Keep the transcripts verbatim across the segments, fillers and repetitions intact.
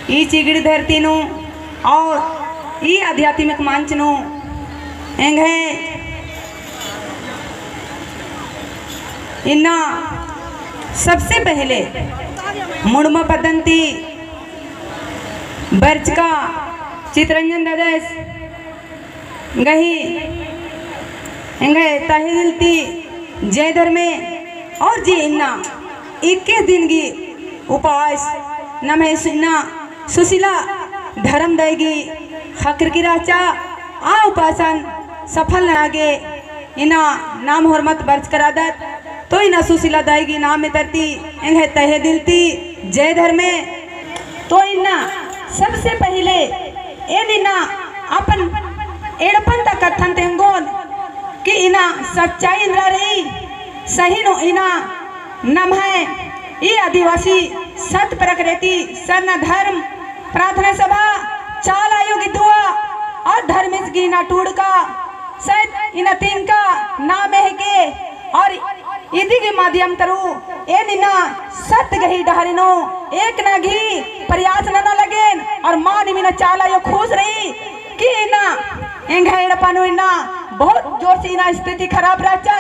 ई चिगड़ी धरती नू और ई आध्यात्मिक मंच नू एंग्है इन्ना सबसे पहले मुड़मा पद्दन ती बरचका चितरंजन ददस गही एंग्है तहे दिल ती जय धर्मे। और जे इन्ना इक्कीस दिन गही उपास नम्है इन्ना सुशीला धर्म दई गही ख़क्खरकी रहचा, आ उपासन सफल नना गे इन्ना नाम होरमत बरचका रअदत। तो इन्ना सुशीला दई गही नामे तरती एंग्है तहे दिल ती जय धर्मे। तो इन्ना सबसे पहिले एन इन्ना अपन एड़पन ता कत्थन तेंगोन कि इन्ना सच्चाई एन्दरा रई, सही नू इन्ना नम्है ई आदिवासी सत प्रकृति सरना धर्म प्रार्थना सभा चाला आयो गही दुआ और धर्मेस गही इन्ना टूड़का सहित इन्ना तिंका नामे हेके और इदी गही माध्यम तरू एन इन्ना सत गही डहरे नू एकना गही प्रयास नना लगेन और मानिम इन्ना चाला आयो खुश रई कि इन्ना एंग्है एड़पा नू इन्ना बहुत जोर से इन्ना स्थिति खराब रहचा।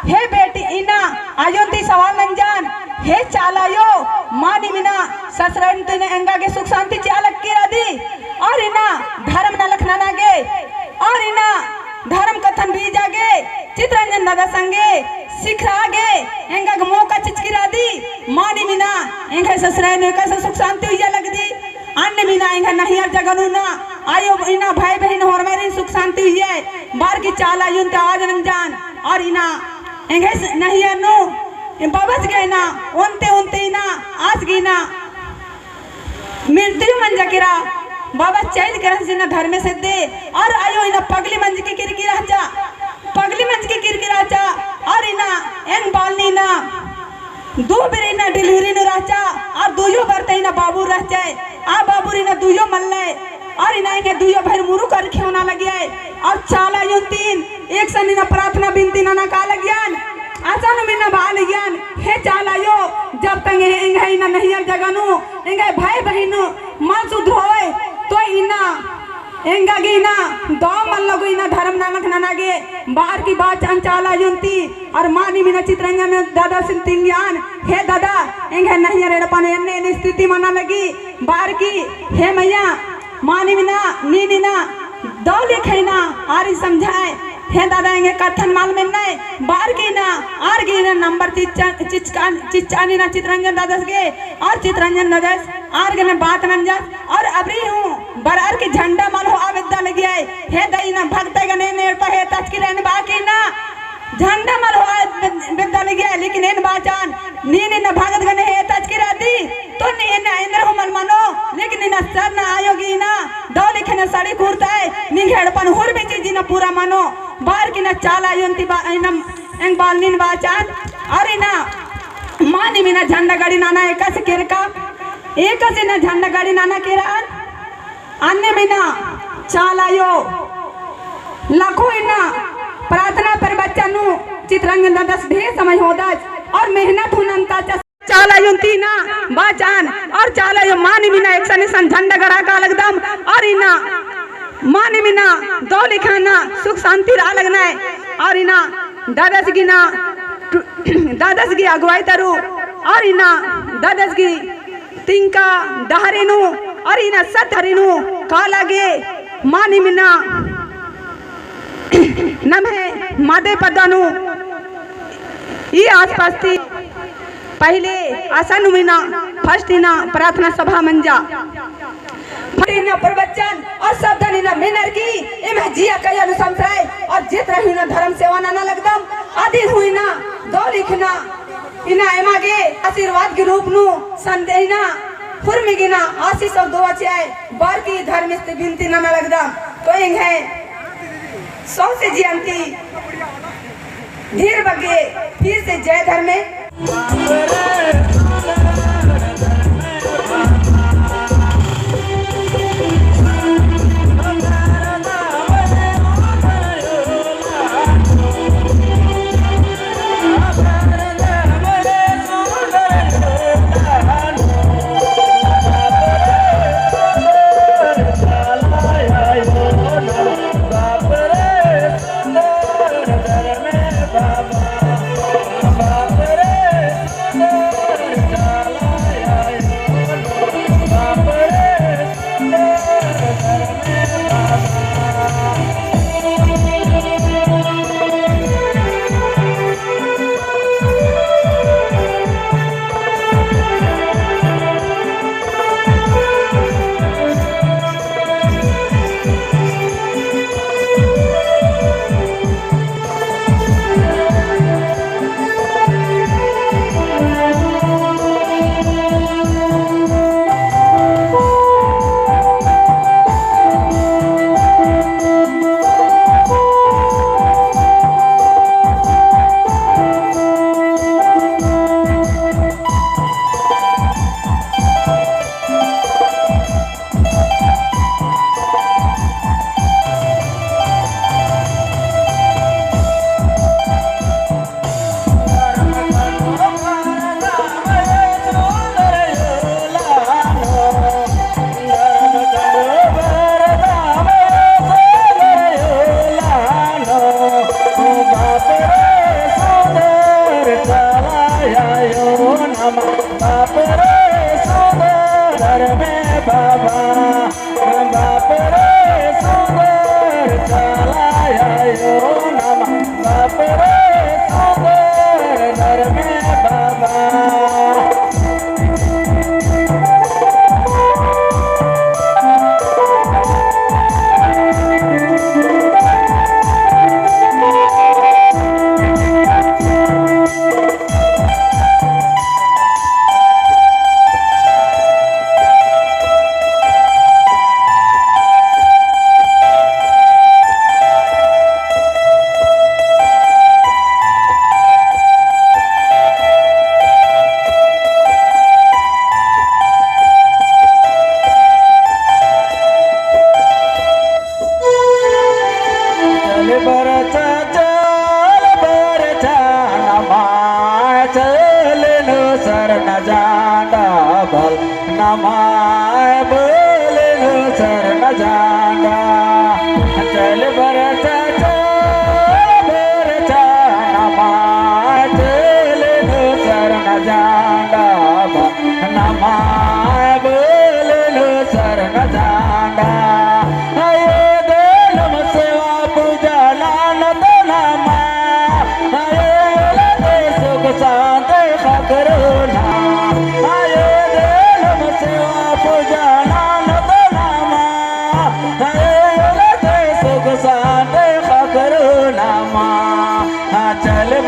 हे बेटी इन्ना आयोन ती सवाल नंजान, हे चाला आयो, मानिम इन्ना ससुरारिन ती इन्ना एंगा गे सुख शांति चिआ लगी रअदी और इन्ना धर्म नलख नना गे और इन्ना धर्म कत्थन बीजा गे चितरंजन दादा संगे सिखरआ गे एंगा गे मौका चिचकी रअदी। मानिम इन्ना एंग्है ससुरारिन एकासे सुख शांति उइया लगदी। अन्नेम इन्ना एंग्है नहियर जगह नू इन्ना आयो इन्ना भाई बहिन होरमारिन सुख शांति उइया। बअर की चाला आयोन ती आवाज नंजान और इन्ना एंग्है नहियर नू बबस गे इन्ना ओन्ते ओन्ते इन्ना आस गे इन्ना मृत्यु मंजा केरा, बबस चइल केरा इन्ना धर्मेस हेद्दे, और आयो इन्ना पगली मंजकी केरकी रहचा, पगली मंजकी केरकी रहचा, और इन्ना एन बालनी इन्ना दू बेर इन्ना delivery नू रहचा, और दुयो बेर ता इन्ना बाबुर रहचय, आ बाबुर इन्ना दुयो मल्लय, और इन्ना एंग्है दुयो भइर मुरुख अरखी ओना लगियय, और चाला आयोन ती एकसन इन्ना प्रार्थना बिनती नना का लगियन, असन इन्ना बआ लगियन, हे चाला आयो, जब तंग एंग्है इन्ना नहियर जगह नू एंग्है भाई बहिन मल सुधरोय, तो इन्ना एंगा गे इन्ना दव मल्ला गो इन्ना धर्म नलख नना गे बअर की बाचन चाला आयोन ती, और मानिम इन्ना चितरंजन दादस तिंगियन, हे दादा, एंग्है नहियर एड़पा नू एन्ने एन्ने स्थिति मना लगी, बअर की, हे मइया, मानिम इन्ना, नीन इन्ना, दव लेखा इन्ना, आरिन समझाय, हे दादा, एंग्है कत्थन मल मेन्नय, बअर की इन्ना, आर गे इन्ना number चिच्चा-, चिचका-, चिच्चान इन्ना चितरंजन दादस गे, और चितरंजन दादस, आर गे इन्ना बात नंजस, और अबरी हूँ, बरअर की झंडा मल होआ बेद्दा लगियय, हे दाई इन्ना भगतय गने नेड़पा हेतचकी रअन बअर की इन्ना, झंडा मल होआ बेद्दा लगिया, लेकिन एन बाचन, नीन इन्ना भगत गने हेतचकी रअदी, तो नीन इन्ना एन्देर हूँ मल मनो, लेकिन इन्ना सरना आयो गे इन्ना, दव लेखा इन्ना साड़ी कुर्ता है, निंग्है एड़पन हुर बेची जिन्ना पूरा मनो, बअर की इन्ना चाला आयोन ती बा-, इन्ना एंग बालनीन बाचन, और इन्ना, मानिम इन्ना झंडा गाड़ी नना एकासे केरका, एकासे इन्ना झंडा गाड़ी नना केरन, अन्नेम इन्ना चाला आयो लखो इन्ना प्रार्थना प्रवचन नू चितरंजन दादस ढेर समय होदस और मेहनत हूँ नन्ताचस। चाला आयोन ती इन्ना बाचन और चाला आयो मानिम इन्ना एकसन एकसन झंडा गड़ा का लगदम और इन्ना मानिम इन्ना दव लेखा इन्ना सुख शांति रआ लगनय और इन्ना दादस गी इन्ना दादस गी अगुवाई तरू और इन्ना दादस गी तिंका डहरे नू और इन्ना सत डहरे नू काला गे मानिम इन्ना नम्है मादे पद्दा नू ई आसपास ती पहिले असन नू इन्ना first इन्ना प्रार्थना सभा मंजा। इन्ना प्रवचन और शब्दन इन्ना मेनर की एम्है जिया कया नू समसराय और जेतरा हूँ इन्ना धर्म सेवा नना लगदम अदिन हूँ इन्ना दव लेखा इन्ना इन्ना एमा गे आशीर्वाद के रूप नू संदेह इन्ना हुरमी गे इन्ना आशीष और दुआ चिआय बअर की धर्मेस ती बिनती नना लगदम। तो एंग्है सौंसे जियन ती ढेर बग्गे फिर से जय धर्मे। बाबा, बाप रे सुंदर चलायो नमा, बाप रे सुंदर धर्मे बाबा। चल बरचा, चल बरचा, नमा चलन सरना झंडा बल, नमा बलन सरना झंडा। चल बरचा, चल बरचा, नमा चलन सरना झंडा बल, नमा बलन सरना झंडा। आयो देलम सेवा पूजा ननत नमा। आयो लते सुख शांति ख़क्खरना। आयो देलम सेवा पूजा ननत नमा। आयो लते सुख शांति ख़क्खरना नमा। हाँ, चल